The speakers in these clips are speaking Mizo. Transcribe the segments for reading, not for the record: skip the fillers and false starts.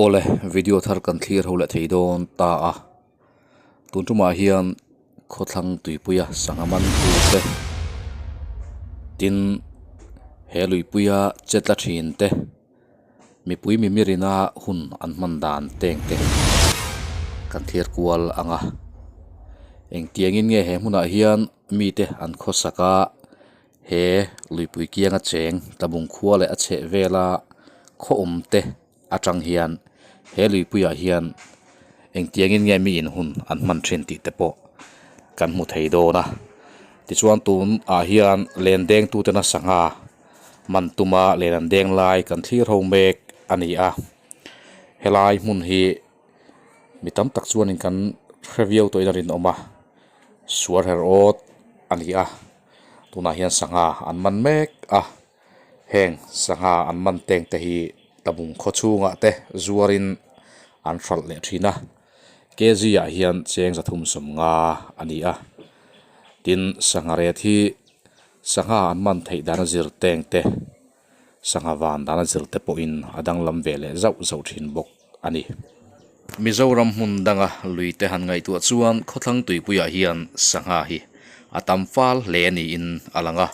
Awle video thar kan thlir ho leh thei dawn ta a tun tumah hian khawthlang tuipuia sangha man tu te tin he luipuia che tla thin te mipui mimirina hun an hman dan teng te kan thlir kual ang a engtiangin nge he hmunah hian mite an khawsak a. He luipui kianga cheng tlabung khua leh a chheh vela khaw awm te atang hian he luipuiah hian engtiangin nge mi in hun an hman thin tih te pawh kan hmu thei dawn a tichuan tunah hian len deng tute na sangha man tuma len an deng lai kan thlir ho mek a ni a helai hmun hi mi tam tak chuanin kan hre viau tawhin a rinawm a suar her awt a ni a. Tunah hian sangha an man mek a, heng sangha an man teng te hi tlabung khaw chhungah te zuarin an hralh leh thin a, kg ah hian cheng 350 a ni a, tin sangha ret hi sangha an man theih dana zir teng te sangha van dana zir te pawhin a danglam ve leh zauh zauh thin bawk a ni. Mizoram hmun danga lui te han ngaihtuah chuan khawthlang tuipuiah hian sangha hi a tam fal hle niin a lang a,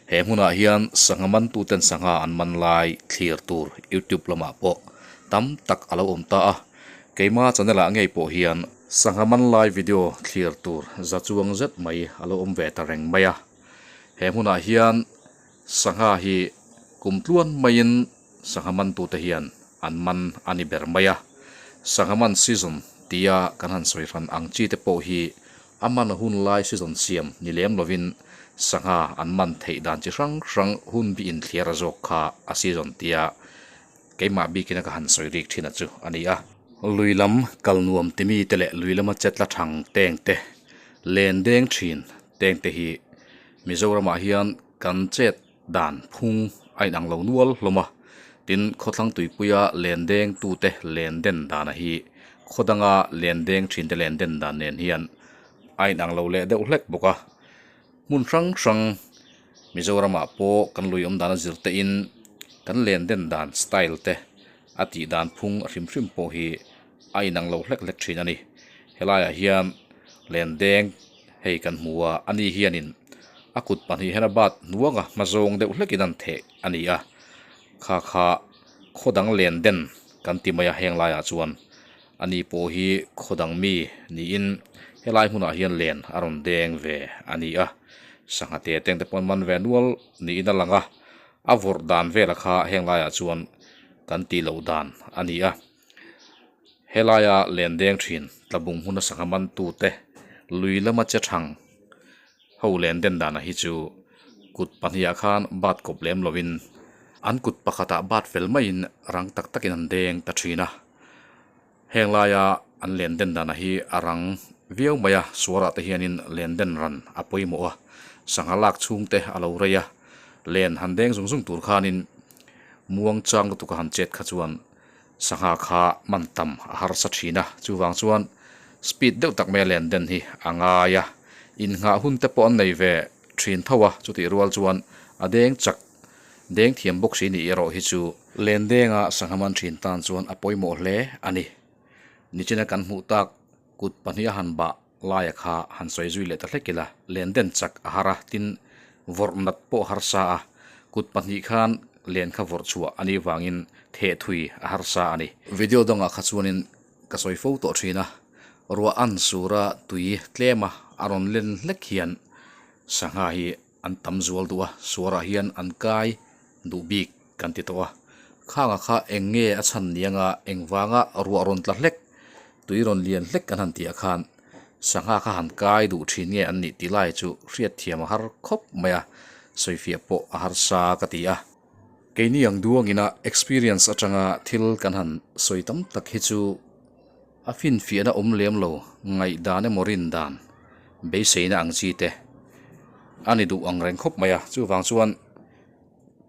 he hmunah hian sangha mantuten sangha an man lai thlir tur youtube lamah pawh tam tak a lo awm ta a, keima channel ah ngei pawh hian sangha man lai video thlir tur za chuang zet mai a lo awm ve ta reng mai a, he hmunah hian Sangha hi kum tluan maiin sangha mantute hian an man a ni ber mai a. Sangha man season tia kan han sawi hran ang chi te pawh hi a man hun lai season siam ni lem lovin sangha an man theih dan chi hrang hrang hun bi inthliar a zawk kha a season tia keimah bikin a ka han sawi rik thin a chu a ni a. Lui lam kal nuam ti mi te leh lui lama chetla thang teng te len deng thin teng te hi Mizoramah hian kan chet dan phung a inang lo nual hlawm a, tin khawthlang tuipuia len deng tute len den dana hi khaw danga len deng thinte len den dan nen hian a inang lo leh deuh hlek bawk a, hmun hrang hrang Mizoramah pawh kan lui awm dana zir te in kan len den dan style te a tih dan phung a hrim hrim pawh hi a inang lo hlek hlek thin a ni, helaiah hian len deng hei kan hmu a ani hianin a kut pahnih hian a bat hnuang a hma zawng deuh hlekin an theh a ni a kha kha khaw dang len den kan ti mai a heng laiah chuan ani pawh hi khaw dang mi niin helai hmunah hian len a rawn deng ve a ni a sangha te teng te pawh an man ve nual niin a lang a a vawrh dan vela kha heng laiah chuan kan tih loh dan a ni a. Helaia len deng thin tlabung hmuna sangha mantute lui lama che thang ho len den danah hi chu kut pahnih ah khan bat kawp lem lovin an kut pakhatah bat fel maiin rang tak takin an deng ta thin a. Heng laia an len den danah hi a rang viau mai a, suarah te hianin len den ran a pawimawh a, sangha lak chhungte a lo rei a, len han deng zung zung tur khanin muang chang lutuk a han chet kha chuan Sangha kha man tam a harsa thin a, chuvang chuan speed deuh tak mai a len den hi a ngai a, innghah hun te pawh an nei ve thin tho a, chutih rual chuan a deng chak deng thiam bawk si nih erawh hi chu len denga sangha man thin tan chuan a pawimawh hle a ni. Nichina kan hmuh tak kut pahnih a han bah laia kha han sawi zui leh ta hlek ila, len den chak a har a, tin vawrh nat pawh a harsa a, kut pahnih khan len kha vawrh chhuah a nih vangin theh thui a harsa a ni. Video dangah kha chuanin ka sawi fo tawh thin a, ruah an sura tui tlema a rawn len hlek hian sangha hi an tam zual duh a, suarah hian an kai duh bik kan ti tawh a, khangah kha eng nge a chhan ni anga engvanga ruah rawn tla hlek, tui rawn lian hlek kan han tih ah khan sangha kha han kai duh thin nge an nih tih lai chu hriatthiam a har khawp mai a, sawifiah pawh a harsa ka ti a. Keini ang duangina experience atanga thil kan han sawi tam tak hi chu a finfiahna awm lem lo ngaihdan emaw rindan beiseina ang chi te a ni duh ang reng khawp mai a, chuvang chuan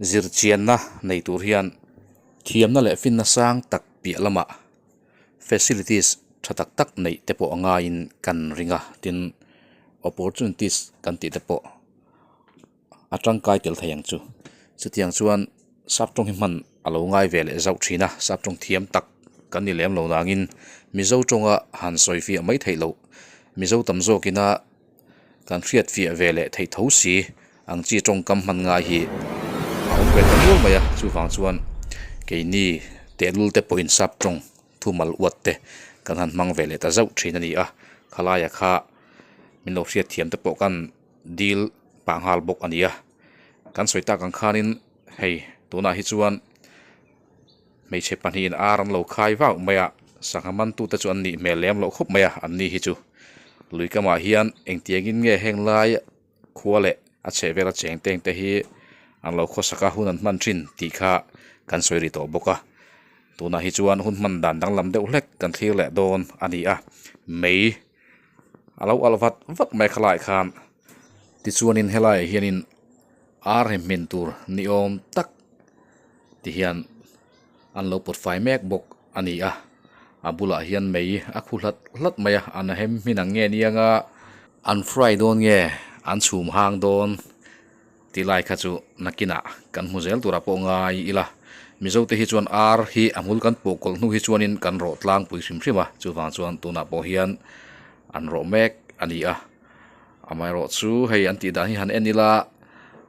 Zirchianna nei tur hian thiamna leh finna sang tak piah lamah facilities tha tak tak neih te pawh a ngaiin kan ring a, tin opportunities kan tih te pawh a tangkai tel thei ang chu. Chutiang chuan saptawng hi hman a lo ngai ve leh zauh thin a, saptawng thiam tak. kan ni lem lo nangin Mizo tawnga han sawi fiah mai theih loh Mizo tam zawkina kan hriat fiah ve leh theih tho si ang chi tawngkam hman ngai hi a awm ve ta nual mai a, chuvang chuan keini tehlul te pawhin sap tawng thumal uat te kan han hmang ve leh ta zauh thin a ni a, khalaia kha min lo hriat thiam te pawh kan dil pah nghal bawk a ni a, kan sawi tak ang khanin hei tunah hi chuan. Hmeichhe pahnihin ar an lo khai vauh mai a, sangha mantute chu an nih hmel lem loh khawp mai a, an ni hi chu lui kamah hian engtiangin nge heng lai khua leh a chhehvela cheng teng te hi an lo khawsak a hun an hman thin tih kha kan sawi ri tawh bawk a, tunah hi chuan hun hman dan danglam deuh hlek kan thlir leh dawn a ni a, mei a lo alh vat vat mai khalaiah khan tichuanin helaiah hianin ar hem hmin tur ni awm tak. Ti hian an lo pawt fai mek bawk a ni a, a bulah hian mei a khu hlat hlat mai a, an hem hmin ang nge niang a, an fry dawn nge an chhum hang dawn tih lai kha chu nakinah kan hmu zel turah pawh ngai ila, Mizo te hi chuan ar hi a hmul kan pawh kawlh hnu hi chuanin kan rawh tlangpui hrim hrim a, chuvang chuan tunah pawh hian an rawh mek a ni a. Amaherawh chu hei an tih dan hi han en ila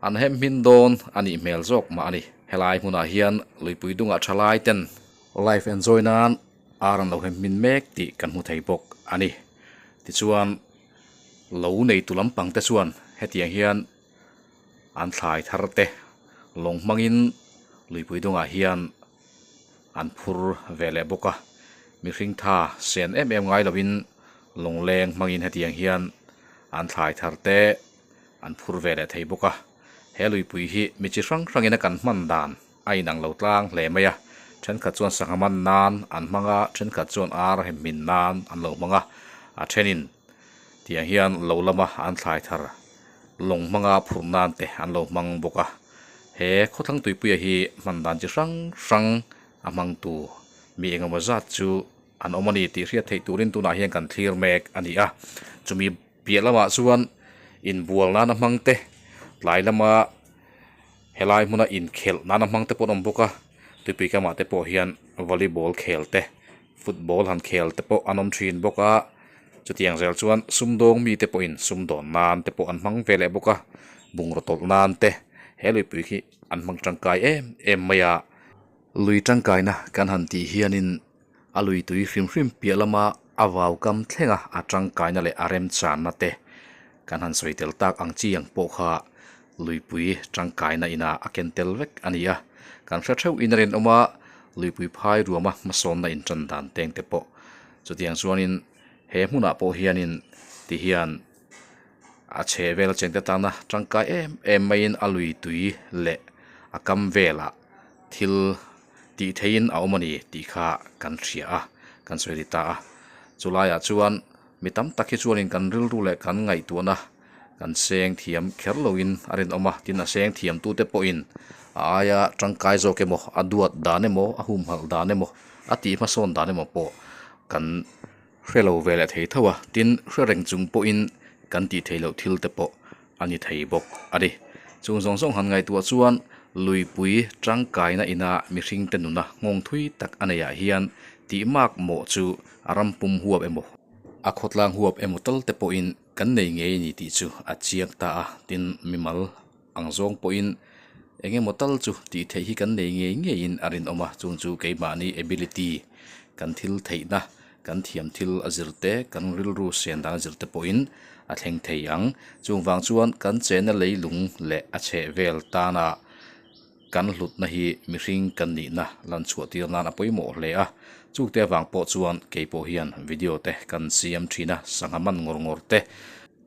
an hem hmin dawn a nih hmel zawk mah a ni. Helai hmunah hian luipui dungah tha lai ten life enjoy nan ar an lo hem hmin mek tih kan hmu thei bawk a ni. Tichuan lo neitu lampang te chuan hetiang hian an thlai thar te lawng hmangin luipui dungah hian an phur ve leh bawk a, mihring tha sen em em ngai lovin lawngleng hmangin hetiang hian an thlai thar te an phur ve leh thei bawk a, he luipui hi mi chi hrang hrangin a kan hman dan a inang lo tlang hle mai a, thenkhat chuan sangha man nan an hmang a, thenkhat chuan ar hem hmin nan an lo hmang a, a thenin tiang hian lo lama an thlai thar lawng hmanga phurh nan te an lo hmang bawk a, he khawthlang tuipuia hi hman dan chi hrang hrang a hmangtu mi engemaw zat chu an awm a ni tih hriat theih turin tunah hian kan thlir mek a ni a, chumi piah lamah chuan inbual nana hmang te tlai lama helai hmuna inkhelh nana hmang te pawh an awm bawk a, tuipui kamah te pawh hian volleyball khel te football han khel te pawh an awm thin bawk a. Chutiang zel chuan sumdawng mite pawhin sumdawn nan te pawh an hmang ve leh bawk a, bungraw tawlh nan te he luipui hi an hmang tangkai em em mai a. Lui tangkaina kan han tih hianin a lui tui hrim hrim piah lama a vau kam thlenga a tangkaina leh a remchanna te kan han sawi tel tak ang chi ang pawh kha luipui tangkaina ina a ken tel vek a ni a. Kan hre theuh in a rinawm a, luipui phai ruama hmasawnna intan dan teng te pawh Chutiang chuanin he hmunah pawh hianin ti hian a chhe vel chengte tana tangkai em em maiin a lui tui leh a kam velah thil tih theihin a awm a ni tih kha kan hria a, kan sawi ri ta a. Chulaiah chuan mi tam tak hi chuanin kan rilru leh kan ngaihtuahna kan seng thiam kher loin a rinawm a, tin a seng thiam tute pawhin a aia tangkai zawk emaw, a duat dan emaw, a humhalh dan emaw, a tih hmasawn dan emaw pawh kan hre lo ve leh thei tho a, tin hre reng chung pawhin kan tih theih loh thil te pawh a ni thei bawk a ni. Chung zawng zawng han ngaihtuah chuan luipui tangkaina ina mihringte nuna nghawng thui tak a neihah hian tih mak mawh chu a ram pum huap emaw, a khawtlang huap emaw tal te pawhin Kan nei ngei a ni tih chu a chiang ta a, tin mimal ang zawng pawhin eng emaw tal chu tih theih hi kan nei ngei ngeiin a rinawm a, chung chu keimahni ability kan thil theihna, kan thiam thil a zir te, kan rilru sian dan a zir te pawhin a thleng thei ang. Chung vang chuan kan chenna leilung leh a chhehvel tana Kan hlutna hi mihring kan nihna lan chhuah tir nan a pawimawh hle a, chukte avang pawh chuan kei pawh hian video te kan siam thin a, sangha man ngawr ngawr te.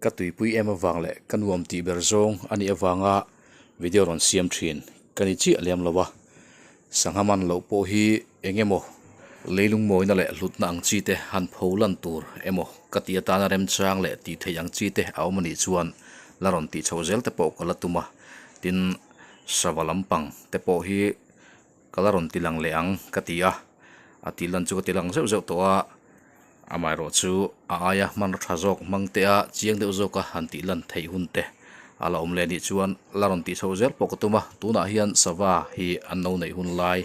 Ka tuipui em avang leh ka nuam tih ber zawng a nih avanga video rawn siam thin ka ni chiah lem lo a, sangha man loh pawh hi eng emaw leilung mawina leh hlutna ang chi te han pho lan tur emaw ka tih atana remchang leh tih theih ang chi te a awm a nih chuan la rawn tih chhoh zel te pawh ka la tum a, tin. Sava lampang te pawh hi ka la rawn ti lang leh ang ka ti a, a tih lan chu ka ti lang zeuh zeuh tawh a, amaherawh chu a aia hmanraw tha zawk hmang te a chiang deuh zawk a han tih lan theih hun te a la awm leh anih chuan la rawn tih chhoh zel pawh ka tum a, tunah hian sava hi an lo neih hun lai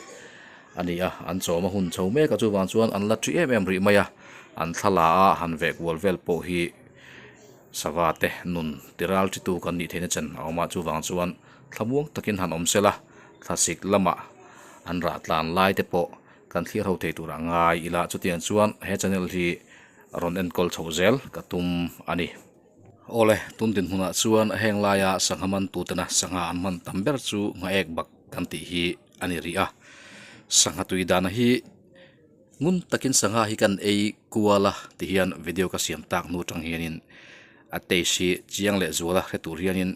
a ni a, an chawm a hun chho mek a chuvang chuan an la ṭi em em rih mai a, an thla la a han veh kual vel pawh hi sava te nun ti ral ṭi tu kan nih theihna chen a awm a, chuvang chuan thlamuang takin han awm sela thlasik lamah an rah tlan lai te pawh kan thlir ho thei tur a ngai ila chutiang chuan he channel hi rawn enkawl chho zel ka tum a ni. Awle, tun dinhmunah chuan heng laia sangha man tutena sangha an hman tam ber chu nghaek bak kan tih hi a ni rih a. Sangha tui dana hi ngun takin sangha hi kan ei kual a ti hian video ka siam tak hnu atang hianin a taste hi chiang leh zual a hre tur hianin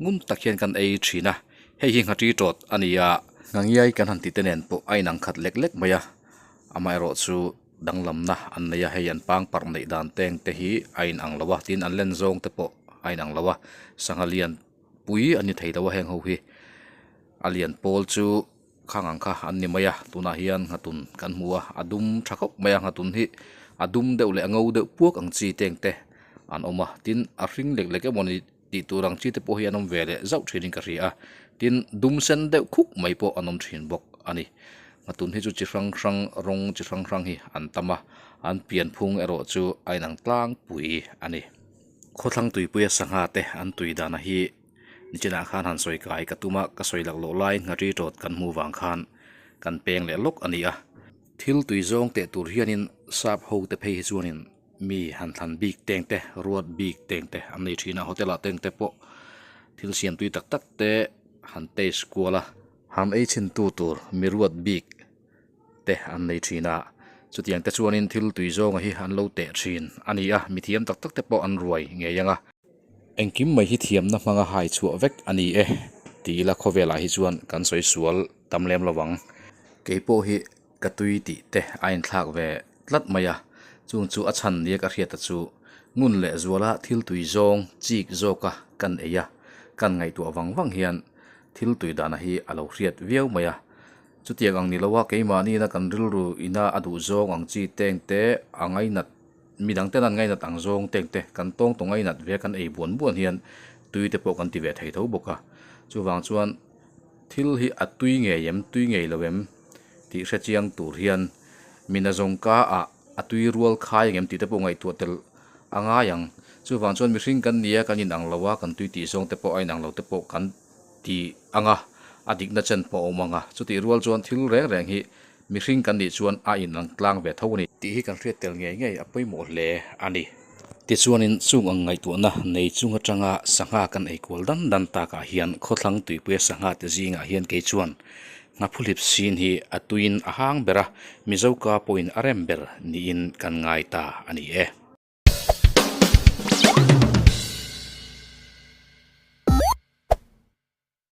ngun tak hian kan ei thin a. Hei hi nghatri tawt a ni a. Ngangiai kan han tih te nen pawh a inang khat lek lek mai a, amaherawhchu danglamna an nei a, hei an pangparh neih dan teng te hi a inang lo a, tin an len zawng te pawh a inang lo a, sangha lian pui an ni thei lo a heng ho hi a lian pawl chu khang ang kha an ni mai a, tunah hian nghatun kan hmu a, a dum tha khawp mai a, nghatun hi a dum deuh leh a ngo deuh puak ang chi teng te an awm a, tin a hring lek lek emawni tih tur ang chi te pawh hi an awm ve leh zauh thinin ka hria a, tin dum sen deuh khuk mai pawh an awm thin bawk a ni. Nghatun hi chu chi hrang hrang rawng chi hrang hrang hi an tam a, an pianphung erawh chu a inang tlangpui a ni. Khawthlang tuipuia sangha te an tui dana hi nichinah khan han sawi kai ka tum a, ka sawi lak loh laiin nghatri tawt kan hmuh vang khan kan peng leh lawk a ni a. Thil tui zawng teh tur hianin sap ho te phei hi chuanin Mi han thlan bik teng te, ruat bik teng te an nei thin a, hotel ah teng te pawh thil siam tui tak tak te han taste kual a, han ei chhin tu tur mi ruat bik te an nei thin a, chutiang te chuanin thil tui zawnga hi an lo teh thin a ni a, mi thiam tak tak te pawh an ruai ngei ang a. Engkim mai hi thiamna hmanga hai chhuah vek a ni e ti ila khawvelah hi chuan kan sawi sual tam lem lo ang. Keipawh hi Ka tui tih te a inthlak ve tlat mai a, chung chu a chhan nia ka hriat ta chu ngun leh zuala thil tui zawng chik zawka kan ei a, kan ngaihtuah vang vang hian thil tui dahna hi a lo hriat viau mai a. Chutiang ang ni loa keimahniina kan rilru ina a duh zawng ang chi teng te a ngainat midang ten an ngainat ang zawng teng te kan tawng tawng ngainat ve kan ei buan buan hian tui te pawh kan ti ve thei tho bawk a. Chuvang chuan thil hi a tui ngei em tui ngei lo em? Tih hre chiang tur hian mina zawng ka ah a tui rual khai ang em tih te pawh ngaihtuah tel a ngai ang. Chuvang chuan mihring kan nia kan inang lo a, kan tui tih zawng te pawh a inang lo te pawh kan ti ang a, a dikna chen pawh a awm ang a. Chutih rual chuan thil reng reng hi mihring kan nih chuan a inang tlang ve tho a ni. Tih hi kan hriat tel ngei ngei a pawimawh hle a ni. Tichuanin chung ang ngaihtuahna nei chung atanga sangha kan ei kual dan dan takah hian khawthlang tuipuia sangha te zingah hian kei chuan Nghaphulip sin hi a tuiin a hang ber a, Mizoka pawhin a rem ber niin kan ngai ta a ni e.